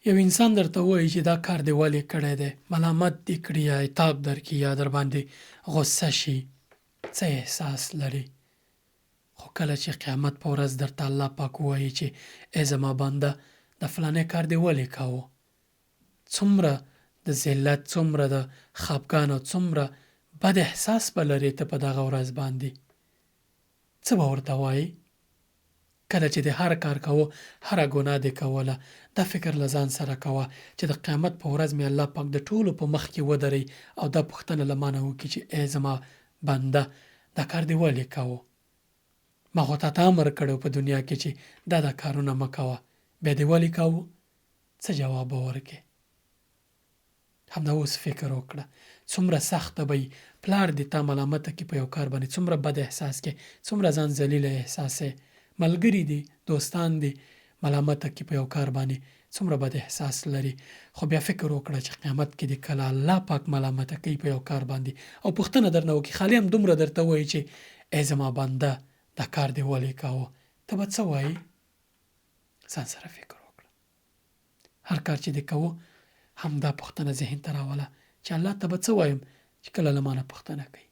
یو انسان درته ووایي چې دا کار دې ولې کړی دی، ملامت دې کړي یا عتاب درکړي یا درباندې غوسه شي، څه احساس لرې؟ خو کله چې قیامت په ورځ درته الله پاک ووایي چې ای زما بنده دا فلانی کار دې ولې کاوه؟ څومره د ذلت، څومره د خفګان او څومره بد احساس به لرې ته په دغه ورځ باندې؟ څه به ورته وایې؟ کله چې دې هر کار کاوه، هره ګناه دې کوله، دا فکر له ځان سره کوه چې د قیامت په ورځ مې الله پاک د ټولو په مخ کې ودروي او دا پوښتنه له مانه وکړي چې ای زما بنده دا کار دې ولې کاوه؟ ما خو تاته امر کړی و په دنیا کې چې دا دا کارونه مه کوه، بیا دې ولې کاوه؟ څه جواب به ورکړې؟ همدا اوس فکر وکړه څومره سخته به وي پلار دې تا ملامته کړي په یو کار باندې څومره بد احساس کې څومره ځان ذلیله احساسې ملګري دې دوستان دې ملامته کړي په یو کار باندې څومره بد احساس لري خو بیا فکر وکړه چې قیامت کې دې کله الله پاک ملامته کوي په یو کار باندې او پوښتنه درنه وکړي خالي هم دومره درته وایي چې ای زما بنده دا کار دې ولې کاوه ته به څه وایې ځان سره فکر وکړه. هر کار چې دې کوو همدا پوښتنه ذهن ته راوله چې الله ته به څه وایم چې کله له مانه پوښتنه کوي.